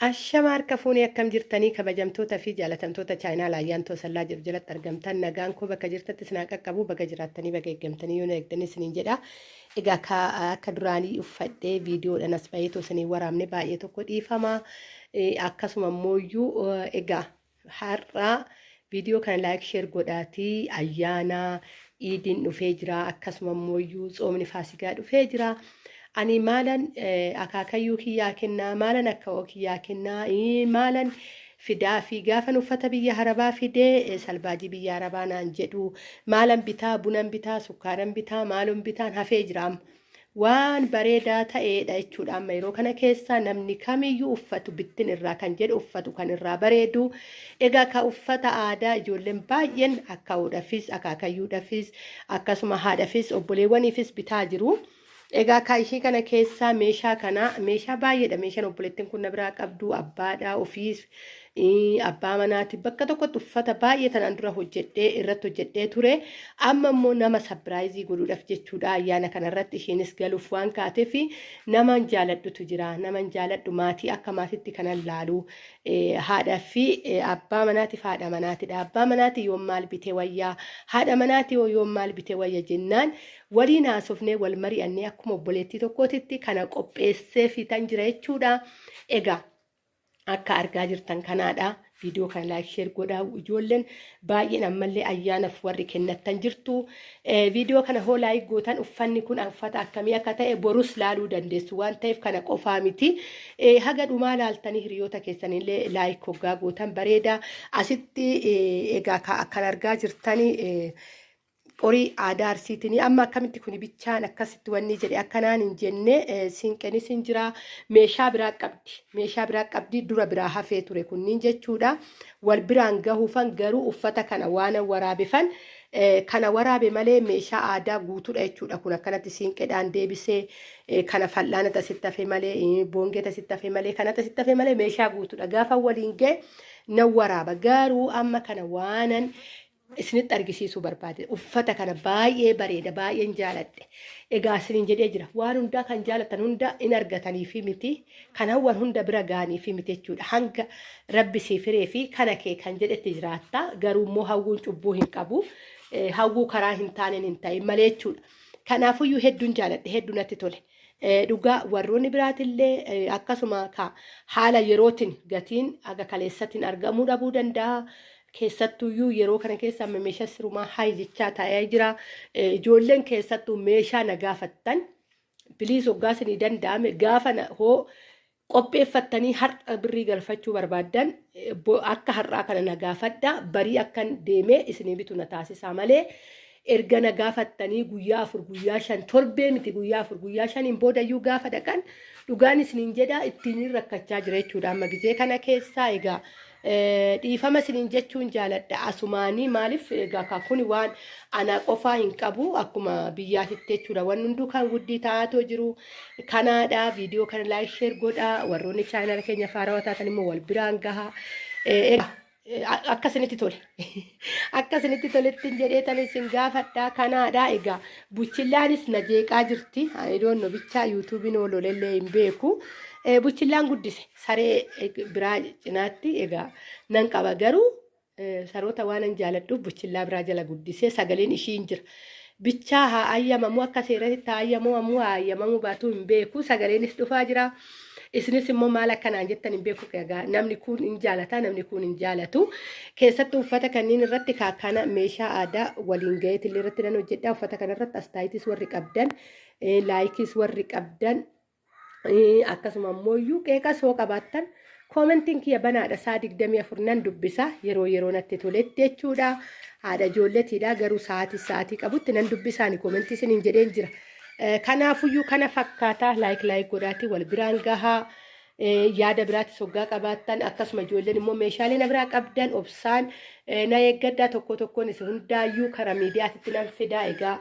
Ashama harka fuunee akkam jirtanii kabajamtoota fi jaalatamtoota chaayinaal Ayyaantoo Sallaa jedhu jalatti argamtan nagaan koo bakka jirtatti isin haa qaqqabu baga jiraattanii baga eeggamtanii yoo na eegdanii isiniin jedha. Egaa akka duraanii uffadhee viidiyoodhaan as baheetoo isiniin waraabne baay'ee tokko dhiifama. Akkasuma immoo egaa Har'a viidiyoo kana like share godhaatii ayyaana iidiin dhufee jira akkasuma immoo tsoomni faasigaa dhufee jira. Ani maalan akaakayyuu kiyyaa kennaa maalan akka'oo kiyyaa kennaa maalan fidaa fi gaafan uffata biyya harabaa fidee salbaajii biyya harabaa naan jedhu maalan bitaa bunan bitaa sukkaaran bitaa maalon bitaan hafee jira amma. Waan bareedaa ta'eedha jechuudha. Amma yeroo kana keessa namni kamiyyuu uffatu bittin irraa kan jedhu uffatu kan irraa bareedu. Egaa ka uffata aadaa ijoolleen baay'een akkaa'uudhaafis akaakayyuudhaafis akkasuma haadhaafis obboleewwaniifis bitaa jiru. Egaa ka ishii kana keessaa meeshaa kana meeshaa baay'eedha. Meeshaan obboleettiin kun na biraa qabdu abbaadha ofiis abbaa manaati bakka tokkotti uffata baay'ee tanaan dura hojjedhee irratti hojjedhee ture. Amma immoo nama sapiraayizii godhuudhaaf jechuudha ayyaana kanarratti isheenis galuuf waan kaateef naman jaaladhutu jira. Naman jaaladhu maatii akka maatiitti kanan laalu haadha fi abbaa manaatiif haadha manaatidha. Abbaa manaati yoom maal bite wayyaa haadha manaati yoom maal bite wayya jennaan waliin haasofnee wal mari'annee akkuma obboleettii tokkootitti kana qopheessee fitan jira jechuudha. Egaa akka argaa jirtan kanaadha. Viidiyoo kana like share godhaa. Ijoolleen baay'een ammallee ayyaanaaf warri kennattan jirtu. Viidiyoo kana hoo like gootan uffanni kun uffata akkamii akka ta'e borus laaluu dandeessu waan ta'eef kana qofaa miti. Haga dhumaa laaltanii hiriyoota keessanillee like hoggaa gootan bareeda. Asitti egaa kan argaa jirtanii qorii aadaa Arsiitiin amma akkamitti kuni bichaan akkasitti wanni jedhe akkanaan hin jenne siinqenis hin jira meeshaa biraa qabdi meeshaa biraa qabdi dura biraa hafee ture kunniin jechuudha wal biraan gahuufan garuu uffata kana waan waraabefan kana waraabe malee meeshaa aadaa guutuudha jechuudha kun akkanatti siinqedhaan deebisee kana fal'aana tasitti hafe malee boongee tasitti hafe malee kana tasitti hafe malee meeshaa guutuudha gaafa waliin ga'e nan waraaba garuu amma kana waanan isinitti argisiisuu barbaade. Uffata kana baay'ee bareeda, baay'een jaaladhe. Egaa isiniin jedhee jira. Waan hundaa kan jaalatan hunda in argatanii fi miti. Kan hawwan hunda bira ga'anii fi miti jechuudha. Hanga rabbi siif hiree fi kana kee kan jedhetti jiraatta. Garuu immoo hawwuun cubbuu hin qabu. Hawwuu karaa hin taaneen hin ta'in malee jechuudha. Kanaafuyyuu hedduun jaaladhe, hedduu natti tole. Dhugaa warroonni biraatillee akkasuma ka haala yerootiin gatiin aga kaleessatiin argamuu dhabuu danda'a. Keessattuyyuu yeroo kana keessa amma meeshaa sirumaa hayi jechaa taa'ee jira. Ijoolleen keessattuu meeshaa na gaafattan biliis hoggaa isinii danda'ame gaafa hoo qopheeffattanii har'a birrii galfachuu barbaaddan akka har'aa kana na gaafadha barii akkan deemee isinii bitu na taasisaa malee erga na gaafattanii guyyaa 4 guyyaa 5 torbee miti guyyaa 4 guyyaa 5n boodayyuu gaafa dhaqan dhugaan isiniin jedha ittiin rakkachaa jira jechuudha amma gizee kana keessaa egaa Dhiifama isiniin jechuun jaaladha asumaanii maaliif egaa kaa kuni waan anaa qofaa hin qabu akkuma biyyaatitti jechuudha wanni hunduu kan guddii ta'aatoo jiru kanaadha viidiyoo kana laayik sheer godha warroonni chaayinaala keenya faarawaa taatan immoo wal biraan gaha egaa akka isinitti tole akka isinitti toletti jedhee tan isin gaafadha kanaadha egaa buchillaanis na jeeqaa jirti ani doonno bichaa yuutuubiin oololellee hin beeku buchillaan guddise Saree biraa cinaatti egaa nan qaba garuu saroota waanan jaaladhuuf buchillaa biraa jala guddisee sagaleen ishii hin jira. Bichaa haa ayyamamu akka seeratti haa ayyamamu haa ayyamamuu baatu hin beeku sagaleenis dhufaa jira. Isinis immoo maal akka naan jettan hin beeku egaa namni kun hin jaalata namni kun hin jaalatu. Keessattuu uffata kanneen irratti kaakana meeshaa aadaa waliin gaheetillee irratti nan hojjedha uffata kanarratti astaayitis warri qabdan laayikis warri qabdan Akkasuma immoo iyyuu qeeqas hoo qabaattan koomentiin kiyya banaadha saa 24 nan dubbisa yeroo yeroo natti toletti jechuudha. Haadha ijoolleetiidha garuu sa'aatii sa'aatii qabutti nan dubbisaani koomentii isiniin jedheen jira. Kanaafuyyuu kana fakkaataa laayik laayik godhaatii wal biraan gahaa. Yaada biraatis hoggaa qabaattan akkasuma ijoolleen immoo meeshaalee na biraa qabdan obsaan na eeggadhaa tokko tokkoon isin hundaayyuu karaa miidiyaatitti nan fidaa egaa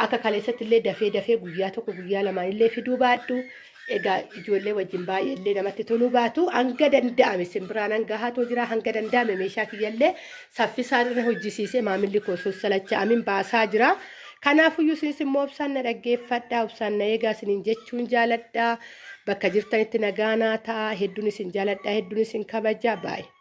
akka kaleessatti illee dafee dafee guyyaa tokko guyyaa lamaan illee fiduu baadhu egaa ijoollee wajjin baay'ee illee namatti toluu baatu hanga danda'ame isin biraan hanga haatoo jira hanga danda'ame meeshaa kiyyallee saffisaan irra hojjisiisee maamilli koo sossalacha'amin baasaa jira. Kanaafuyyuu isinis immoo obsaan na dhaggeeffadhaa obsaan na eegaa isiniin jechuun jaaladha. Bakka jirtanitti nagaa naa ta'a. Hedduun isin jaaladha, hedduun isin kabaja. Baay'ee.